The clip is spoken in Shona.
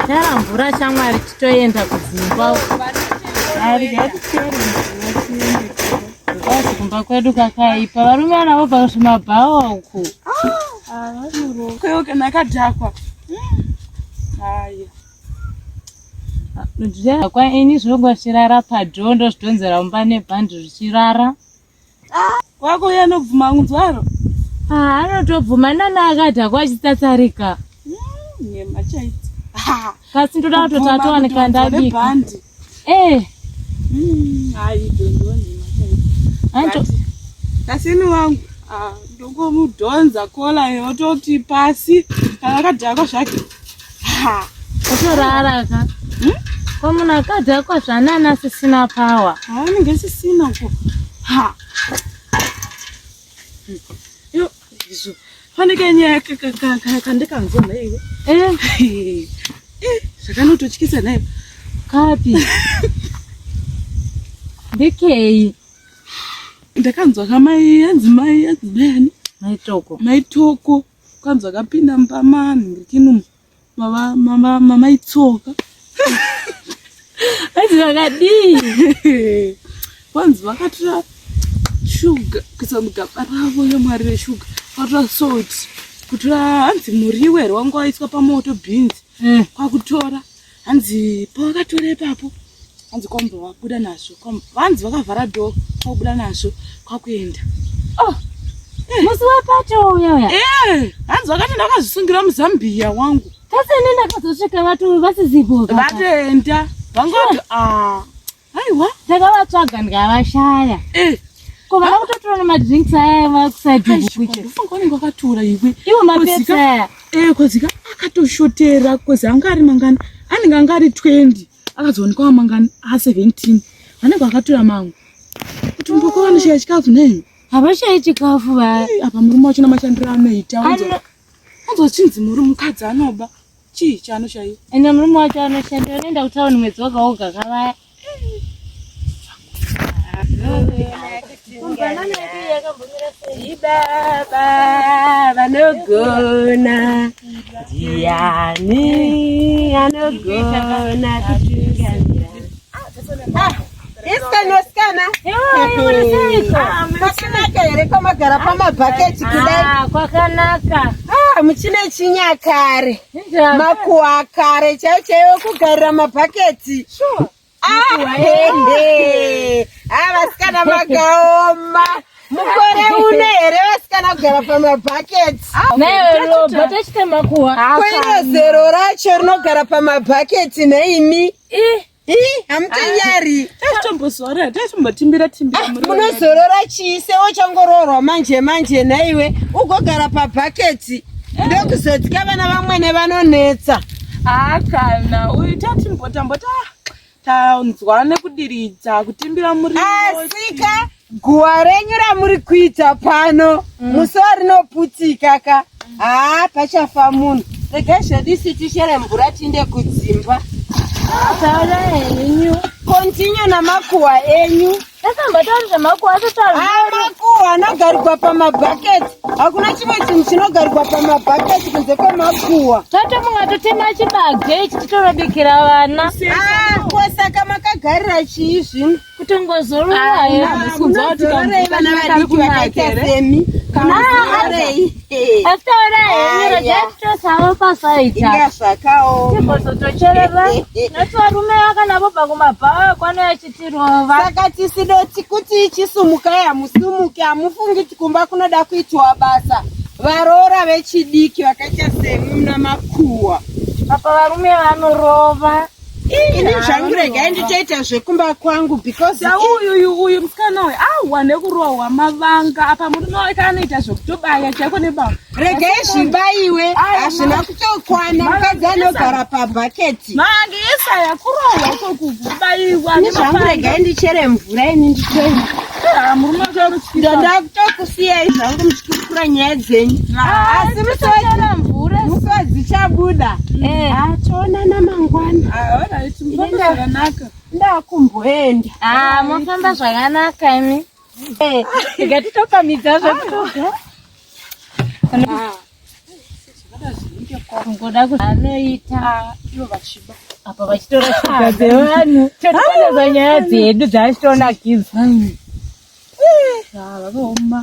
Chara mvura shamwari titoenda kudzimba. Because kumba kwedu kakaipa varume vanavo pazvimabhawa uku. Kweyo kana akadhakwa. Haya. Kwa ini zvinonga zvichirara padhoo ndozvidhonzera mumba nebhandi zvichirara. Wako uye anobvuma kunzwaro? Ah, anotobvuma nana akadhakwa achitsatsarika. Nhema chaidzo. Kasi ndoda kutoti atowanika ndabika. Eh. Hayi dondo nhema chaidzo. Anto Kasi ini wangu ah, ndongomudhonza kola yototi pasi kana akadhakwa zvake. Ha. otorara ka. Ko munhu akadhakwa zvanana asisina power. Anenge sisina ko. Ha. Yo, izvo. Fanike nyaya kandikanzwa nhaiwe. Eh, Eh, zvakanototyisa nhaiwe. kapi. Ndekei. Ndakanzwa kamai hanzi mai hanzi mai ani Maitoko. mai Toko kanzwa kapinda mumba manhingirikini mama mama mamaitsoka Hanzi vakadii? kwanzi vakatora shuga kuisa mugaba ravo yemwari reshuga vakatora salt kutora hanzi muriwo here wanga waiswa pamoto bhinzi Eh. kwakutora hanzi pavakatora ipapo hanzi kwambva vabuda nazvo hanzi vakavhara dhoo kwakubuda nazvo kwakuenda. Oh. Musi wepato uya uya. Eh, hanzi vakati ndakazvisungira muzambiya wangu. Kasi ini ndakazosvika vatu vasizipo. Vatoenda vangoti ah, aiwa. Ndakavatsvaga ndikavashaya. Eh, Ko vana kutotora nemadrinks aya vakusaidi kuche. ndofunga vanenge vakatora iwe. Iwo mapepsi aya. Eh, kozika akatoshotera kozi anga ari mangani anenge anga ari 20 akazoonekwa mangani a17 vanenge vakatora mamwe kuti mboko vanoshaya chikafu nei. Havashayi chikafu va. Eh, apa murume wacho namashandiro anoita Ano unzwa chinzi murume mukadzi anoba chii chaanoshayiwa. ende murume wacho anoshanda anoenda kutauni mwedzi woga woga kavaya. Baba vanogona ndiani anogona kutungamira? Isikana sikana kwakanaka here kwamagara pamabhaketi kudai? Ah, kwakanaka. Ah, muchine chinyakare makuwa akare chaiwo chaiwo kugarira mabhaketi. Ah, hehe. Ah, vasikana makaoma mukore uno here vasikana kugara pamabhaketi? Nayo loba tachite makuwa. Koiro zero racho rinogara pamabhaketi neimi? Ih, Ii, hamutonyari. Taitombozorora taitombotimbira timbira muriwo. Munozorora chii sewachangoroorwa manje manje nhaiwe ugogara pabhaketi ndokuzodzika vana vamwene vanonetsa. Ah, kana uyu tatimbotambota tanzwa nekudiridza kutimbira muriwo. Asika guwa renyu ramuri kuita pano musi warinoputika ka haa pachafa munhu. Regai zvedu isu tichere mvura tiinde kudzimba. taura henyu. Continue namakuhwa enyu. Tasambotaura zvemakuwa asi taura. Makuhwa anogarikwa pamabhaketi. Hakuna chimwe chinhu chinogarikwa pamabhaketi kunze kwemakuhwa. Tato mungatotema chibage ichi titorobikira vana. Ah, ko saka makagarira chii zvino? Kutongozorora here. Munozororei vana vadiki vakaita semi? Munozororei? Asi taura henyu Aya. regai titosava pasaita. Inga zvakaoma. Timbozotocherera. Noti varume vakanavobva kumabhawa kwanouya chitirova. Saka tisidoti kuti ichisumukai hamusumuki, hamufungi kuti kumba kunoda kuitwa basa. Varoora vechidiki vakaita semi muna makuhwa. Apa varume vanorova. Ini zvangu regai nditoita zvekumba kwangu because Uyu uyu uyu musikana uyu awa nekurohwa mavanga apa murume wake anoita zvekutobaya chaiko nebanga. Regai zvibaiwe, hazvina kutokwana. Mukadzi anogara pabhaketi. Mange isaya kurohwa uko kubaiwa Ini zvangu regai ndichere mvura ini nditoenda. Murume wake anotyisa. Ndoda kutokusiyai zvangu muchikurukura nyaya dzenyu. Asi Tochera mvura. musi wadzichabuda. Eh. Ah, toonana mangwana. Ah, alright, mufambe zvakanaka. Ndakumboenda. Ah, mofamba zvakanaka imi. Eh, ngatitopamidza zvekutoga. Zvakada zvinenge. Kungoda anoita ivo vachiba apa vachitora shuga dzevanhu totikoneza nyaya dzedu dzachitonakidza. Vakaoma.